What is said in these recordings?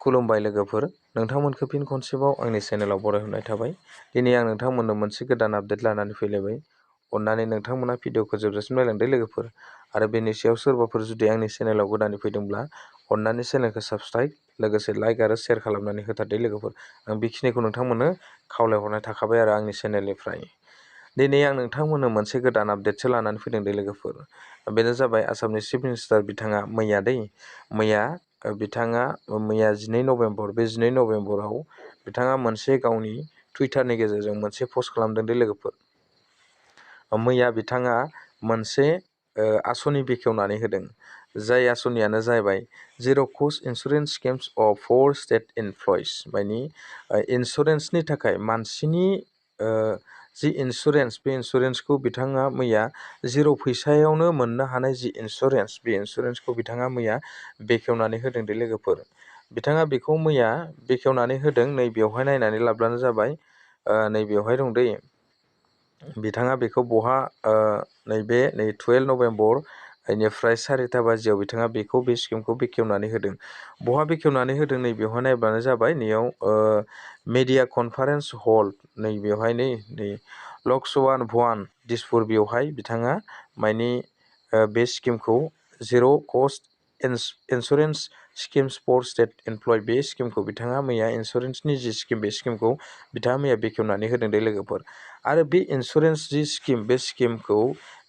खुलुमबाय लोगोफोर, नोंथांमोनखौ फिन खनसेबाव आंनि चेनेलाव बरायहरनाय थाबाय। दिनै आं नोंथांमोननो मोनसे गोदान आपडेट लानानै फैलायबाय। अन्नानै नोंथांमोना भिडिअखौ जोबजासिम नायलांदो लोगोफोर। आरो बेनि सायाव सोरबाफोर जुदि आंनि चेनेलाव गोदानै फैदोंब्ला अन्नानै चेनेलखौ साबस्क्राइब लोगोसे लाइक आरो शेयार खालामनानै होथारदो लोगोफोर। आं बेखिनिखौ नोंथांमोननो खावलायहरनाय थाखाबाय आरो आंनि चेनेलनिफ्राय। दिनै आं नोंथांमोननो मोनसे गोदान आपडेटसो लानानै फैदों दे लोगोफोर। बेनो जाबाय आसामनि चिफ मिनिस्टार बिथाङा मैया 12 नभेम्बर, बे 12 नभेम्बराव बिथाङा मोनसे गावनि टुइटारनि गेजेरजों मोनसे पस्ट खालामदों दे लोगोफोर। मैया बिथाङा मोनसे आसनि बेखेवनानै होदों, जाय आसनियानो जाहैबाय जिर' cost insurance schemes for state employees. माने इन्सुरेन्सनि थाखाय मानसिनि जि इन्सुरेन्स, बे इन्सुरेन्सखौ बिथाङा मैया जिर' फैसायावनो मोननो हानाय जि इन्सुरेन्स, बे इन्सुरेन्सखौ बिथाङा मैया बेखेवनानै होदों दे लोगोफोर। बिथाङा बेखौ मैया बेखेवनानै होदों। नैबेयावहाय नायनानै लाब्लानो जाबाय। नैबेयावहाय दं दै, बिथाङा बेखौ बहा नैबे 12 नभेम्बर बेनिफ्राय 4टा बाजियाव बिथाङा बे स्किमखौ बेखेवनानै होदों। बहा बेखेवनानै होदों नैबेयावहाय नायब्लानो जाबाय। नैयाव मेडिया कनफारेन्स हल, नैबेयावहाय नै लकसभा भवन दिसपुर, बेवहाय बिथाङा माने बे स्किमखौ जिर' cost insurance schemes for state employ, बे स्किमखौ बिथाङा मैया इन्सुरेन्सनि जि स्किम, बे स्किमखौ बिथाङा मैया बेखेवनानै होदों दे लोगोफोर। आरो बे इन्सुरेन्स जि स्किम, बे स्किमखौ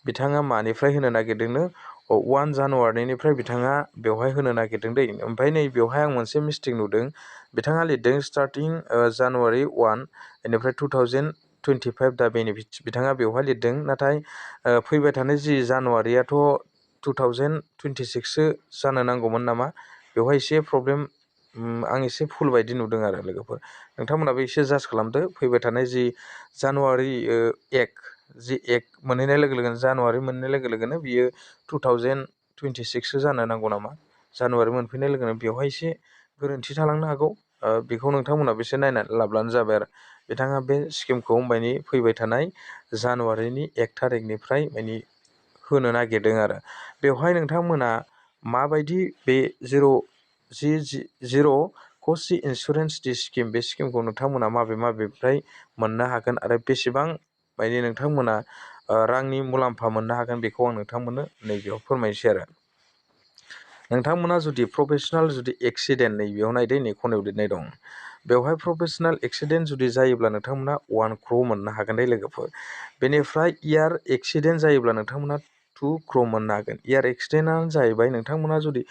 बिथाङा मानिफ्राय होनो नागिरदोंनो 1 जानुवारिनिफ्राय बिथाङा बेवहाय होनो नागिरदों दै। ओमफ्राय नै बेवहाय आं मोनसे मिस्टेक नुदों। बिथाङा लिरदों स्टार्टिं जानुवारि 1 बेनिफ्राय 2025 दा बेनिफिट्स, बिथाङा बेवहाय लिरदों। नाथाय फैबाय थानाय जि जानुवारियाथ' 2026सो जानो नांगौमोन नामा? बेवहाय एसे प्रब्लेम, आं एसे भुल बायदि नुदों आरो लोगोफोर। नोंथांमोनाबो एसे जाज खालामदो। फैबाय थानाय जि जानुवारि 1 मोनहैनाय लोगो लोगोनो, जानुवारि मोनहैनाय लोगो लोगोनो बियो 2026सो जानो नांगौ नामा? जानुवारि मोनफैनाय लोगोनो बेवहाय एसे गोरोन्थि थालांनो हागौ। बेखौ नोंथांमोनाबो एसे नायनानै लाब्लानो जाबाय आरो। बिथाङा बे स्किमखौ माने फैबाय थानाय जानुवारिनि 1 थारिखनिफ्राय माने होनो नागिरदों आरो। बेवहाय नोंथांमोना माबायदि बे जिर' कस्ट इन्सुरेन्स स्किम, बे स्किमखौ नोंथांमोना माबेनिफ्राय मोननो हागोन आरो बेसेबां बायदि नोंथांमोना रांनि मुलाम्फा मोननो हागोन, बेखौ आं नोंथांमोननो नैबेयाव फोरमायनोसै आरो। नोंथांमोना जुदि प्रफेसनेल एक्सिडेन्ट, नैबेयाव नायदो, नै खनायाव लिरनाय दं। बेवहाय प्रफेसनेल एक्सिडेन्ट जुदि जायोब्ला नोंथांमोना 1 crore मोननो हागोन दे लोगोफोर। बेनिफ्राय इयार एक्सिडेन्ट जायोब्ला नोंथांमोना 2 crore मोननो हागोन। इयार एक्सिडेन्टआनो जाहैबाय नोंथांमोना जुदि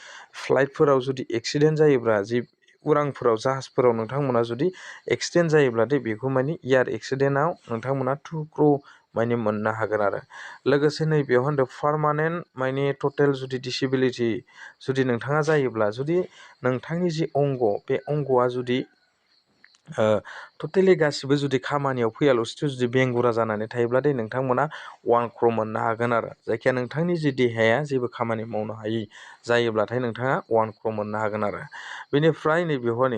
फ्लाइटफोराव जुदि एक्सिडेन्ट जायोब्ला, जि उरांफोराव, जाहाजफोराव नोंथांमोना जुदि एक्सिडेन्ट जायोब्लाथाय बेखौ माने इयार एक्सिडेन्टआव नोंथांमोना 2 crore माने मोननो हागोन आरो। लोगोसे नैबेयाव होनदों पारमानेन्ट माने टटेल जुदि डिसेबिलिटि जुदि नोंथाङा जायोब्ला, जुदि नोंथांनि जि अंग, बे अंगआ जुदि टटेलि गासिबो जुदि खामानियाव फैयाल'सो जुदि बेंगुरा जानानै थायोब्लाथाय नोंथांमोना 1 crore मोननो हागोन आरो। जायखिया नोंथांनि जि देहाया जेबो खामानि मावनो हायि जायोब्लाथाय नोंथाङा 1 crore मोननो हागोन आरो। बेनिफ्राय नैबेवहाय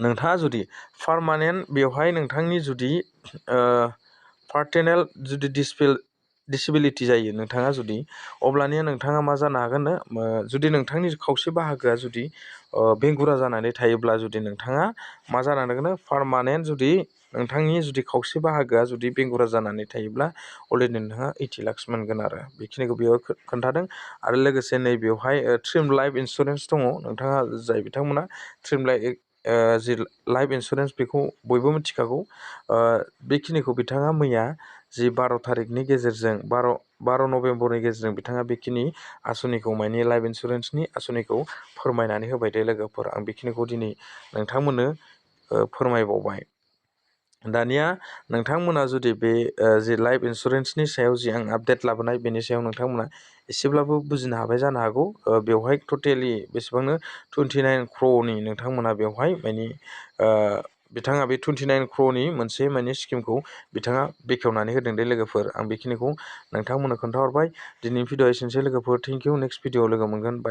नोंथाङा जुदि पारमानेन्ट, बेवहाय नोंथांनि जुदि पार्टेनेल जुदि डिसेबिलिटि जायो नोंथाङा जुदि, अब्लानिया नोंथाङा मा जानो हागोननो, जुदि नोंथांनि खावसे बाहागोआ जुदि बेंगुरा जानानै थायोब्ला, जुदि नोंथाङा मा जानो हागोन, पारमानेन्ट जुदि नोंथांनि जुदि खावसे बाहागोआ जुदि बेंगुरा जानानै थायोब्ला अलरेडि नोंथाङा 80 lakhs मोनगोन आरो। बेखिनिखौ बेयाव खोन्थादों। आरो लोगोसे नैबेयावहाय ट्रिम लाइफ इन्सुरेन्स दङ। नोंथाङा बिथांमोना ट्रिम जि लाइफ इन्सुरेन्स, बेखौ बयबो मिथिखागौ। बेखिनिखौ बिथाङा मैया जि 12 थारिखनि गेजेरजों, 12 नभेम्बरनि गेजेरजों बिथाङा बेखिनि आसनिखौ, माने लाइफ इन्सुरेन्सनि आसनिखौ फोरमायनानै होबाय दे लोगोफोर। आं बेखिनिखौ दिनै नोंथांमोननो फोरमायबावबाय। दानिया नोंथांमोना जुदि बे जि लाइफ इन्सुरेन्सनि सायाव जि आं आपडेट लाबोनाय, बेनि सायाव नोंथांमोना एसेब्लाबो बुजिनो हाबाय जानो हागौ। बेवहाय टटेलि बेसेबांनो 29 crore नोंथांमोना बेवहाय माने बिथाङा बे 29 crore मोनसे माने स्किमखौ बिथाङा बेखेवनानै होदों दे लोगोफोर। आं बेखिनिखौ नोंथांमोननो खोन्थाहरबाय। दिनैनि भिडिअ एसेनोसै लोगोफोर। Thank you. नेक्स्ट भिडिअ लोगो मोनगोन। बाय।